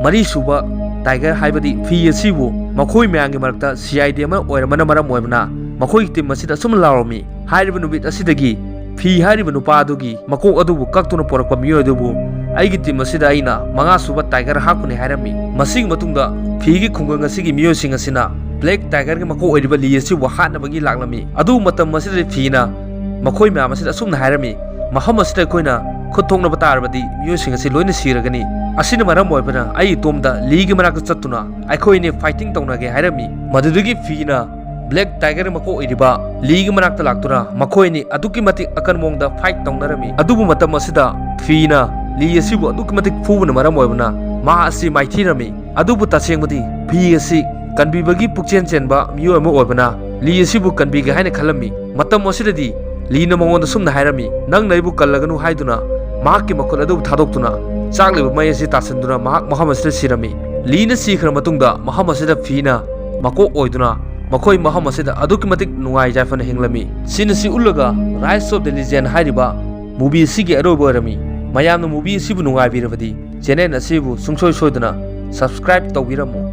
ꯃꯔꯤꯁꯨꯕ ꯇꯥꯏꯒꯔ ꯍꯥꯏꯕꯗꯤ ꯐꯤ ꯑꯁꯤꯕꯨ ꯃꯈꯣꯏ ꯃꯌꯥꯝꯒꯤ ꯃꯔꯛꯇ ꯁꯤ ꯑꯥꯏ ꯗꯤ ꯑꯃ ꯑꯣꯏꯔꯝꯕꯅ ꯃꯔꯝ ꯑꯣꯏꯕꯅ ꯃꯈꯣꯏꯒꯤ ꯇꯤꯝ ꯑꯁꯤꯗ ꯑꯁꯨꯝꯅ ꯂꯥꯎꯔꯝꯃꯤ, "ꯍꯥꯏꯔꯤꯕ ꯅꯨꯃꯤꯠ ꯑꯁꯤꯗꯒꯤ ꯐꯤ ꯍꯥꯏꯔꯤꯕ ꯅꯨꯄꯥ ꯑꯗꯨꯒꯤ ꯃꯀꯣꯛ ꯑꯗꯨꯕꯨ ꯀꯛꯇꯨꯅ ꯄꯨꯔꯛꯄ ꯃꯤꯑꯣꯏ ꯑꯗꯨꯕꯨ ꯑꯩꯒꯤ ꯇꯤꯝ ꯑꯁꯤꯗ ꯑꯩꯅ ꯃꯉꯥꯁꯨꯕ ꯇꯥꯏꯒꯔ ꯍꯥꯞꯀꯅꯤ" ꯍꯥꯏꯔꯝꯃꯤ꯫ ꯃꯁꯤꯒꯤ ꯃꯇꯨꯡꯗ ꯐꯤꯒꯤ ꯈꯨꯡꯒꯪ ꯑꯁꯤꯒꯤ ꯃꯤꯑꯣꯏꯁꯤꯡ ꯑꯁꯤꯅ ꯕ꯭ꯂꯦꯛ ꯇꯥꯏꯒꯔꯒꯤ ꯃꯀꯣꯛ ꯑꯣꯏꯔꯤꯕ ꯂꯤ ꯑꯁꯤꯕꯨ ꯍꯥꯠꯅꯕꯒꯤ ꯂꯥꯛꯂꯝꯃꯤ꯫ ꯑꯗꯨꯕꯨ ꯃꯇꯝ ꯑꯁꯤꯗ ꯐꯤꯅ ꯃꯈꯣꯏ ꯃꯌꯥꯝ ꯑꯁꯤꯗ ꯑꯁꯨꯝꯅ ꯍꯥꯏꯔꯝꯃꯤ, "ꯃꯐꯝ ꯑꯁꯤꯗ ꯑꯩꯈꯣꯏꯅ ꯈꯨꯠ ꯊꯣꯛꯅꯕ ꯇꯥꯔꯕꯗꯤ ꯃꯤꯑꯣꯏꯁꯤꯡ ꯑꯁꯤ ꯂꯣꯏꯅ ꯁꯤꯔꯒꯅꯤ꯫ ꯑꯁꯤꯅ ꯃꯔꯝ ꯑꯣꯏꯕꯅ ꯑꯩ ꯏꯇꯣꯝꯗ ꯂꯤꯒꯤ ꯃꯅꯥꯛꯇ ꯆꯠꯇꯨꯅ ꯑꯩꯈꯣꯏ ꯑꯅꯤ ꯐꯥꯏꯇꯤꯡ ꯇꯧꯅꯒꯦ" ꯍꯥꯏꯔꯝꯃꯤ꯫ ꯃꯗꯨꯗꯒꯤ ꯐꯤꯅ ꯕ꯭ꯂꯦꯛ ꯇꯥꯏꯒꯔ ꯃꯀꯣꯛ ꯑꯣꯏꯔꯤꯕ ꯂꯤꯒꯤ ꯃꯅꯥꯛꯇ ꯂꯥꯛꯇꯨꯅ ꯃꯈꯣꯏ ꯑꯅꯤ ꯑꯗꯨꯛꯀꯤ ꯃꯇꯤꯛ ꯑꯀꯟꯕ ꯃꯑꯣꯡꯗ ꯐꯥꯏꯠ ꯇꯧꯅꯔꯝꯃꯤ꯫ ꯑꯗꯨꯕꯨ ꯃꯇꯝ ꯑꯁꯤꯗ ꯐꯤꯅ ꯂꯤ ꯑꯁꯤꯕꯨ ꯑꯗꯨꯛꯀꯤ ꯃꯇꯤꯛ ꯐꯨꯕꯅ ꯃꯔꯝ ꯑꯣꯏꯕꯅ ꯃꯍꯥꯛ ꯑꯁꯤ ꯃꯥꯏꯊꯤꯔꯝꯃꯤ꯫ ꯑꯗꯨꯕꯨ ꯇꯁꯦꯡꯕꯗꯤ ꯐꯤ ꯑꯁꯤ ꯀꯟꯕꯤꯕꯒꯤ ꯄꯨꯛꯆꯦꯜ ꯆꯦꯟꯕ ꯃꯤꯑꯣꯏ ꯑꯃ ꯑꯣꯏꯕꯅ ꯂꯤ ꯑꯁꯤꯕꯨ ꯀꯟꯕꯤꯒꯦ ꯍꯥꯏꯅ ꯈꯜꯂꯝꯃꯤ꯫ ꯃꯇꯝ ꯑꯁꯤꯗꯗꯤ ꯂꯤꯅ ꯃꯉꯣꯟꯗ ꯁꯨꯝꯅ ꯍꯥꯏꯔꯝꯃꯤ, "ꯅꯪꯅ ꯑꯩꯕꯨ ꯀꯜꯂꯒꯅꯨ" ꯍꯥꯏꯗꯨꯅ ꯃꯍꯥꯛꯀꯤ ꯃꯈꯨꯠ ꯑꯗꯨꯕꯨ ꯊꯥꯗꯣꯛꯇꯨꯅ ꯆꯥꯛꯂꯤꯕ ꯃꯩ ꯑꯁꯤ ꯇꯥꯁꯤꯟꯗꯨꯅ ꯃꯍꯥꯛ ꯃꯐꯝ ꯑꯁꯤꯗ ꯁꯤꯔꯝꯃꯤ꯫ ꯂꯤꯅ ꯁꯤꯈ꯭ꯔ ꯃꯇꯨꯡꯗ ꯃꯐꯝ ꯑꯁꯤꯗ ꯐꯤꯅ ꯃꯀꯣꯛ ꯑꯣꯏꯗꯨꯅ ꯃꯈꯣꯏ ꯃꯐꯝ ꯑꯁꯤꯗ ꯑꯗꯨꯛꯀꯤ ꯃꯇꯤꯛ ꯅꯨꯡꯉꯥꯏ ꯌꯥꯏꯐꯅ ꯍꯤꯡꯂꯝꯃꯤ꯫ ꯁꯤꯅ ꯁꯤ ꯎꯠꯂꯒ Rise of the Legend ꯍꯥꯏꯔꯤꯕ movie ꯑꯁꯤꯒꯤ ꯑꯔꯣꯏꯕ ꯑꯣꯏꯔꯝꯃꯤ꯫ ꯃꯌꯥꯝꯅ movie ꯑꯁꯤꯕꯨ ꯅꯨꯡꯉꯥꯏꯕꯤꯔꯕꯗꯤ channel ꯑꯁꯤꯕꯨ ꯁꯨꯡꯁꯣꯏ ꯁꯣꯏꯗꯅ subscribe ꯇꯧꯕꯤꯔꯝꯃꯨ꯫